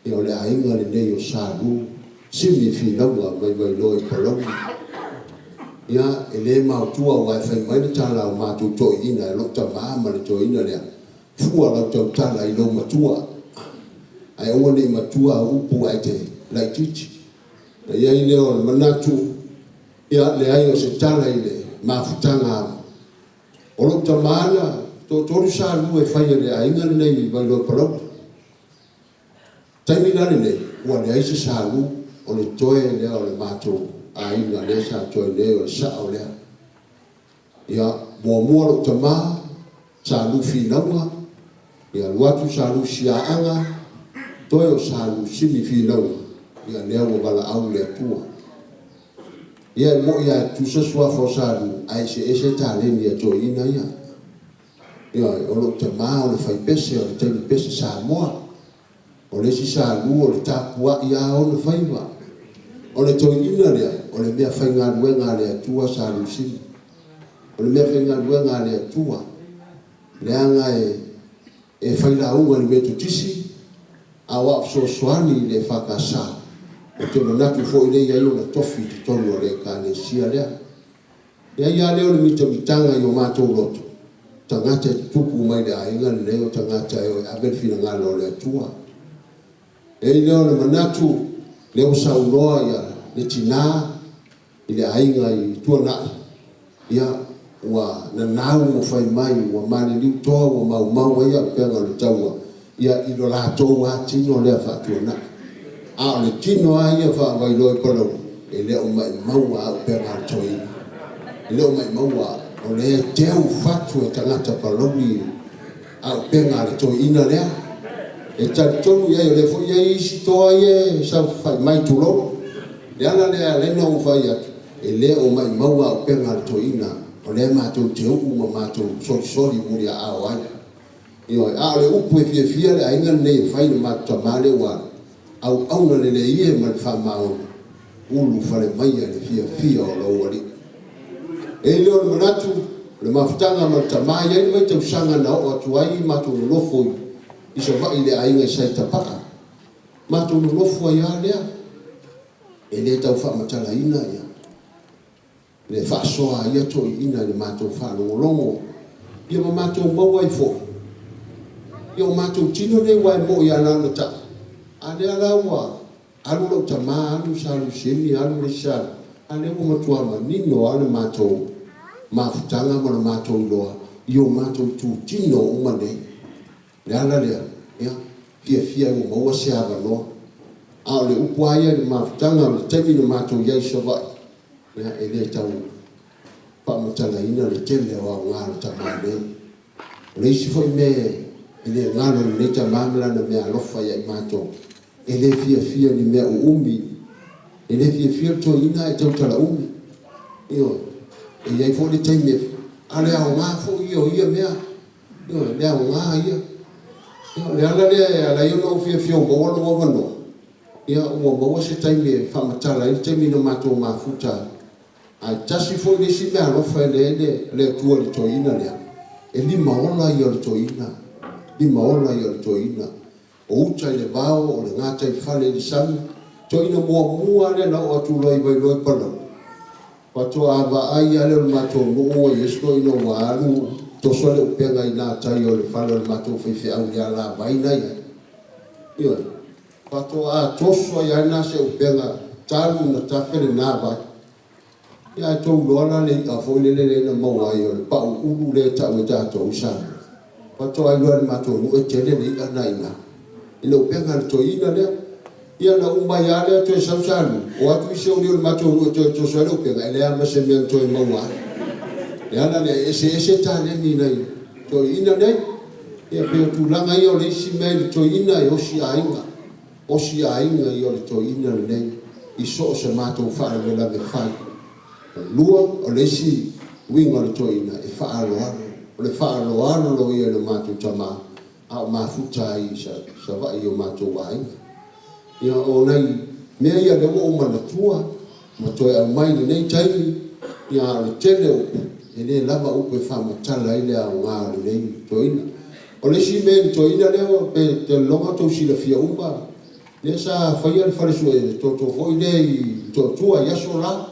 Ia o le aiga lenei o Sa Lu, Simi Finauga mai Vailoa i Palauli. Ia, e le maotua aua e fai mai le tala a o matou toeaiina e lou tama ma le toeaina lea, fua lau tautala i lou matua, ae aua ne i matua au upu ae te laitiiti. Ona i ai lea o le manatu, ia, leai o se tala i le mafutaga o lou tama na toatolu Sa Lu e fai e le aiga lenei i Vailoa Palauli. Taimi la lenei, ua leai se Sa Lu, o le toe lea o le matou aiga lea sa toe nei, o le sao lea. Ia, muamua lou tama, Sa Lu Finauga, ia alu atu Sa Lu Siaaga, toe o Sa Lu Simi Finauga, ia lea ua valaau le Atua. Ia e moni lava e tutusa suafa o Sa Lu, ae eseese taleni a toeaiina ia. Ioe, o lou tama o le faipese o le taimi pese Samoa. O le isi Sa Lu o le tapuai lava ona faiva. O le toeaina lea, o le mea faigaluega a le Atua Sa Lusini. O le mea faigaluega a le Atua, leaga e failauga i le Metotisi, a o au fesoasoani i le EFKS, ou te manatu foi lea e i ai lona tofi i totonu o le Ekalesia lea. E i ai lava lea o le mitamitaga i o matou loto, tagata e tutupu mai le aiga lenei o tagata e o e ave le finagalo o le Atua. E i ai lea o le manatu, lea ua saunoa le tina i le aiga i Tuanai, ia, ua nanau ma fai mai, ua maliliu toa ua maumau ai auupega o le taua, ia, i lo latou lava tino lea faatuanai. A o le tino lava ia faa-Vailoa i Palauli, e le o maumau auupega a le toeaina. E le o maumau, o lea e teu fatu e tagata Palauli auupega a le toeaina lea. E talitonu i ai, o lea foi e i ai isi toa ia e saofafai mai, tulou. O le ala lea e ala ai ona ou fai atu, e le o maumau auupega a le toeaina, o lea matou te uu ma matou solisoli muliaao ai. Ioe, a o le upu e fiafia le aiga lenei e fai i le matou tama lea ua alu, auauna lelei e ma le faamaoni, ulufale maia i le fiafia o lou Alii. E i ai lea o le manatu, o le mafutaga ma le tama, e i ai le vaitausaga na oo atu ai matou nonofo i Savaii i le aiga i Sa i Tapaa, matou nonofo ai lava lea, e le tau faamatalaina ia le faasoa a ia toeaiina i le matou faalogologo, ia ma matou maua ai foi ia o matou tino nei, aua e moni lava na ona tau, a lea la ua alu lou tama, alu Sa Lusemi, alu le isi Sa Lu, a lea ua matua manino lava le matou mafutaga ma le matou iloa i o matou itutino uma nei. O le ala lea, ia, fiafia ai ua maua se avanoa. A o le upu lava ia i le mafutaga o le taimi na matou i ai i Savaii, ia, e le tau faamatalaina le tele o aoga o le tama nei. O le isi foi mea e le galo i lenei tama ma lana meaalofa ia i matou, e le fiafia i ni mea uumi, e le fiafia le toeaina ae tautala umi. Ioe, e i ai foi le taimi e, a o le aoga foi ia o ia mea. Ioe, le aoga ia. Ia, o le ala lea e ala ai ona ou fiafia ua maua lou avanoa, ia ua maua se taimi e faamatala ai le taimi na matou mafuta ai. Ae tasi foi le isi meaalofa e le le Atua i le toeaina lea, e limaola ia o le toeaina, limaola ia o le toeaina. O uta i le vao, o le gataifale i le sami, toeaina muamua lava lea na oo atu loa i Vailoa i Palauli, Faatoa vaai lava lea o le matou nuu ua i ai si toeaina ua alu toso le upega i gatai o le fale o le matou faifeau i le alavai la e i ai. Ioe. Faatoa toso ai lava lena se upega talu ona tafe lena vai. Ia ae tou iloa la le i'a foi lele lea na maua ai o le pau ulu lea e tau e tatou i Samoa. Faatoa iloa e le matou nuu e tele le i'a lena i ina i le upega a le toeaina lea. Ia na uma ai lava lea toe sau sa alu, o atu isi o le matou nuu e toe toso ai le upega, e leai lava ma se mea na toe maua ai. O le ala lea, e eseese taleni i nai toeaiina nei. Ia pei o tulaga ia o le isi mea i le toeaina e osi aiga, osi aiga ia o le toeaina lenei i so o se matou faalavelave fai. Lua, o le isi uiga o le toeaina, e faaaloalo. O le faaaloalo ia i le matou tama, a o mafuta ai i Savaii i o matou aiga. Ia, o nai mea ia lea ua ou manatua ma toe aumai i lenei taimi, ia, a o le tele o upu, e le lava upu e faamatala ai le aoga o lenei toeaina. O le isi mea i le toeaina lea, pe te lagona tou silafia uma, Lea sa faia le fale sue toto foi lea i Motootua i aso la,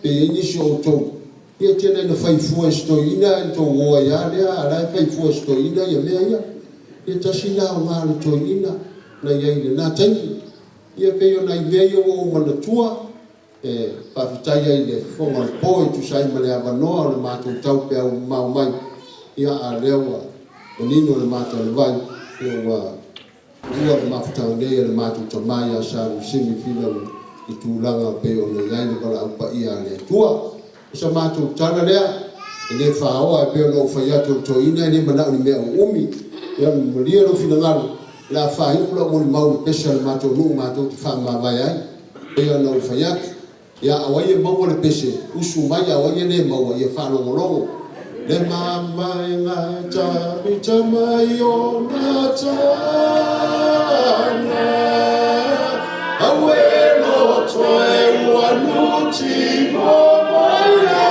pe i ai nisi o outou, ia e tele ina fai fua e si toeaina ae na tou o ai lava lea, a o la e fai fua e si toeaina mea ia. Ia tasi lena aoga o le toeaina na i ai i lena taimi. Ia pei o nai mea ia ua ou manatua e faafetai ai i le fofoga o le po e tusa ai ma le avanoa o le matou taupeau mamao mai, ia a o lea ua manino le mata o le vai, ua tuua le mafutaga nei a le matou tama ia Salusimi Finauga i tulaga e pei ona i ai le valaau paia a le Atua. O sa matou tala lea, e le faoa e pei ona ou fai atu o le toeaina e le manao i ni mea uumi. Ia malie lou finagalo, o le a faaiu lau molimau i le pese a le matou nuu matou te faamavae ai. E pei lava ona ou fai atu, ia o ai e maua le pese, usu mai, a o ai e le maua, ia faalogologo. Le mavaega e tavita mai ona tana, aue loto e ua nuti momoia.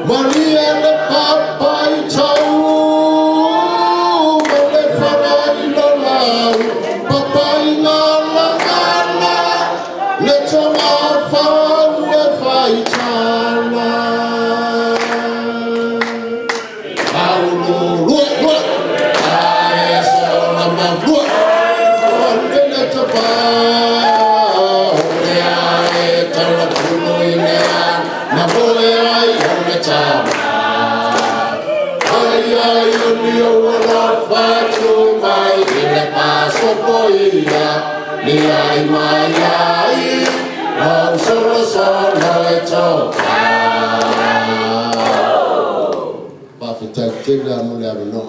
Malie le papai tau ma le faraila lau papai galagala le togafau e faitala. Paulo lua lua ae sola ma lua o le tapa o le ae talapulu i le na moe ai o le tama. Ai ai o ni o alofa tu mai i le paso poia ni ai mai ai au solo solo e toka. Faafetai tele lava mo le avanoa.